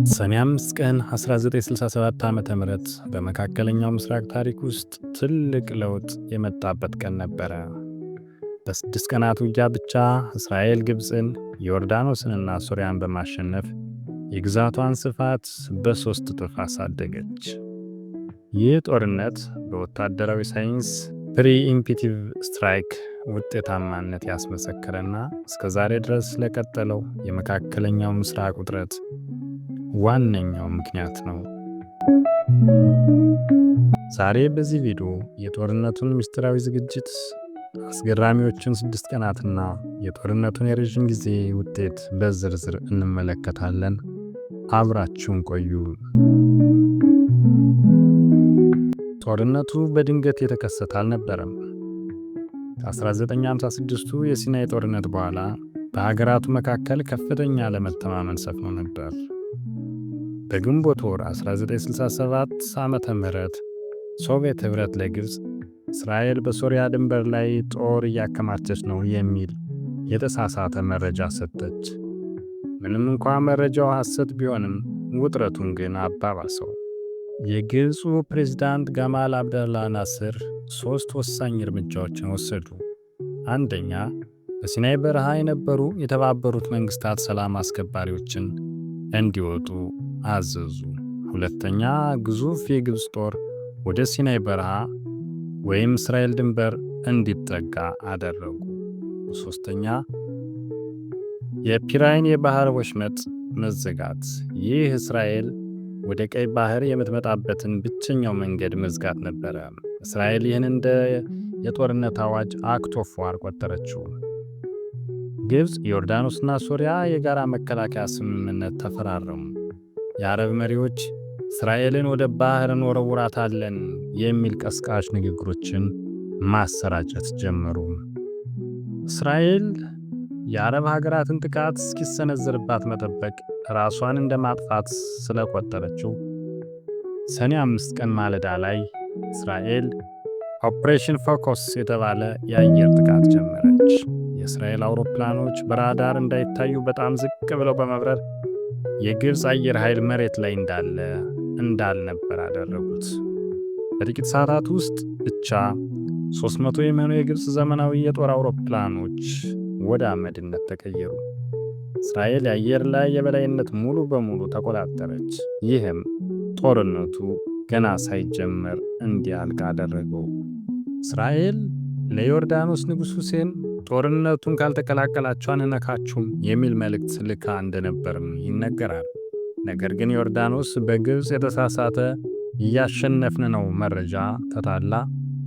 ሰኔ 5 ቀን 1967 ዓ.ም በመካከለኛው ምስራቅ ታሪክ ውስጥ ትልቅ ለውጥ የመጣበት ቀን ነበረ። በ6 ቀናት ውጊያ ብቻ እስራኤል ግብፅን፣ ዮርዳኖስንና ሶርያን በማሸነፍ የግዛቷን ስፋት በ3 እጥፍ አሳደገች። ይህ ጦርነት በወታደራዊ ሳይንስ preemptive strike ውጤታማነት ያስመሰከረና እስከ ዛሬ ድረስ ለቀጠለው የመካከለኛው ምስራቅ ውጥረት ዋነኛው ምክንያት ነው። ዛሬ በዚህ ቪዲዮ የጦርነቱን ምስጢራዊ ዝግጅት፣ አስገራሚዎቹን 6 ቀናትና የጦርነቱን የረዥም ጊዜ ውጤት በዝርዝር እንመለከታለን። አብራችሁን ቆዩ። ጦርነቱ በድንገት የተከሰተ አልነበረም። ከ1956ቱ የሲናይ ጦርነት በኋላ በሀገራቱ መካከል ከፍተኛ አለመተማመን ሰፍኖ ነበር። በግንቦት ወር 1967 ዓ.ም. ሶቪየት ኅብረት ለግብፅ እስራኤል በሶሪያ ድንበር ላይ ጦር እያከማቸች ነው የሚል የተሳሳተ መረጃ ሰጠች። ምንም እንኳ መረጃው ሐሰት ቢሆንም ውጥረቱን ግን አባባሰው። የግብፁ ፕሬዝዳንት ጋማል አብደላ ናስር ሦስት ወሳኝ እርምጃዎችን ወሰዱ። አንደኛ፣ በሲናይ በረሃ የነበሩ የተባበሩት መንግስታት ሰላም አስከባሪዎችን እንዲወጡ አዘዙ። ሁለተኛ፣ ግዙፍ የግብፅ ጦር ወደ ሲናይ በረሃ ወይም እስራኤል ድንበር እንዲጠጋ አደረጉ። ሶስተኛ፣ የፒራይን የባህር ወሽመጥ መዘጋት። ይህ እስራኤል ወደ ቀይ ባህር የምትመጣበትን ብቸኛው መንገድ መዝጋት ነበረ። እስራኤል ይህን እንደ የጦርነት አዋጅ act of war ቆጠረችው። ግብፅ፣ ዮርዳኖስና ሶሪያ የጋራ መከላከያ ስምምነት ተፈራረሙ። የአረብ መሪዎች እስራኤልን ወደ ባህር እንወረውራታለን የሚል ቀስቃሽ ንግግሮችን ማሰራጨት ጀመሩ። እስራኤል የአረብ ሀገራትን ጥቃት እስኪሰነዘርባት መጠበቅ ራሷን እንደ ማጥፋት ስለቆጠረችው ሰኔ 5 ቀን ማለዳ ላይ እስራኤል Operation Focus የተባለ የአየር ጥቃት ጀመረች። የእስራኤል አውሮፕላኖች በራዳር እንዳይታዩ በጣም ዝቅ ብለው በመብረር የግብፅ አየር ኃይል መሬት ላይ እንዳለ እንዳልነበር አደረጉት። በጥቂት ሰዓታት ውስጥ ብቻ 300 የሚሆኑ የግብፅ ዘመናዊ የጦር አውሮፕላኖች ወደ አመድነት ተቀየሩ። እስራኤል የአየር ላይ የበላይነት ሙሉ በሙሉ ተቆጣጠረች። ይህም ጦርነቱ ገና ሳይጀመር እንዲያልቅ አደረገው። እስራኤል ለዮርዳኖስ ንጉሥ ሁሴን ጦርነቱን ካልተቀላቀላችሁ አንነካችሁም የሚል መልእክት ልካ እንደነበርም ይነገራል። ነገር ግን ዮርዳኖስ በግብፅ የተሳሳተ እያሸነፍን ነው መረጃ ተታላ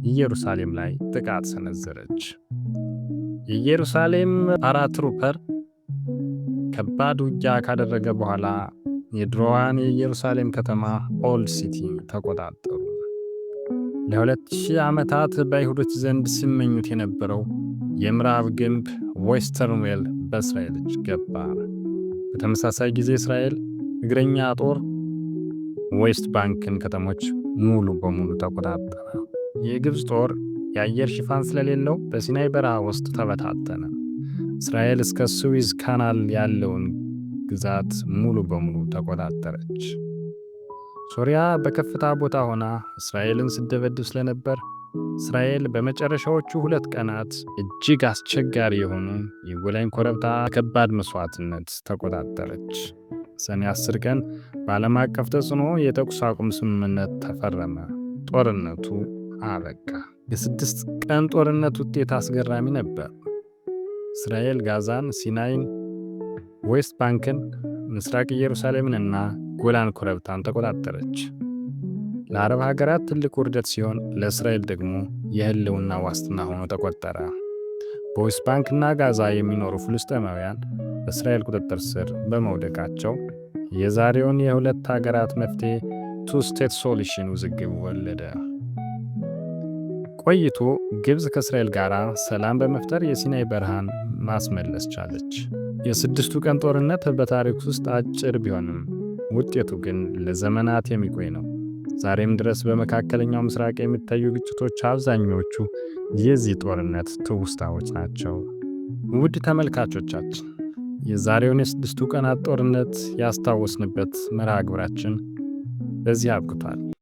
ኢየሩሳሌም ላይ ጥቃት ሰነዘረች። የኢየሩሳሌም paratrooper ከባድ ውጊያ ካደረገ በኋላ የድሮዋን የኢየሩሳሌም ከተማ Old City ተቆጣጠሩ። ለ2000 ዓመታት በአይሁዶች ዘንድ ሲመኙት የነበረው የምዕራብ ግንብ Western Wall በእስራኤል እጅ ገባ። በተመሳሳይ ጊዜ እስራኤል እግረኛ ጦር ዌስት ባንክን ከተሞች ሙሉ በሙሉ ተቆጣጠረ። የግብፅ ጦር የአየር ሽፋን ስለሌለው በሲናይ በረሃ ውስጥ ተበታተነ። እስራኤል እስከ ስዊዝ Canal ያለውን ግዛት ሙሉ በሙሉ ተቆጣጠረች። ሶሪያ በከፍታ ቦታ ሆና እስራኤልን ስትደበድብ ስለነበር እስራኤል በመጨረሻዎቹ 2 ቀናት እጅግ አስቸጋሪ የሆኑ የጎላን ኮረብታ ከባድ መስዋዕትነት ተቆጣጠረች። ሰኔ 10 ቀን በዓለም አቀፍ ተጽዕኖ የተኩስ አቁም ስምምነት ተፈረመ። ጦርነቱ አበቃ። የ6 ቀን ጦርነት ውጤት አስገራሚ ነበር። እስራኤል ጋዛን፣ ሲናይን፣ ዌስት ባንክን፣ ምስራቅ ኢየሩሳሌምንና ጎላን ኮረብታን ተቆጣጠረች። ለአረብ ሀገራት ትልቅ ውርደት ሲሆን ለእስራኤል ደግሞ የህልውና ዋስትና ሆኖ ተቆጠረ። በዌስት ባንክና ጋዛ የሚኖሩ ፍልስጤማውያን በእስራኤል ቁጥጥር ስር በመውደቃቸው የዛሬውን የሁለት ሀገራት መፍትሄ two state solution ውዝግብ ወለደ። ቆይቶ ግብፅ ከእስራኤል ጋር ሰላም በመፍጠር የሲናይ በረሃን ማስመለስ ቻለች። የ6ቱ ቀን ጦርነት በታሪክ ውስጥ አጭር ቢሆንም ውጤቱ ግን ለዘመናት የሚቆይ ነው። ዛሬም ድረስ በመካከለኛው ምስራቅ የሚታዩ ግጭቶች አብዛኛዎቹ የዚህ ጦርነት ትውስታዎች ናቸው። ውድ ተመልካቾቻችን፣ የዛሬውን የ6ቱ ቀናት ጦርነት ያስታወስንበት መርሃ ግብራችን በዚህ አብቅቷል።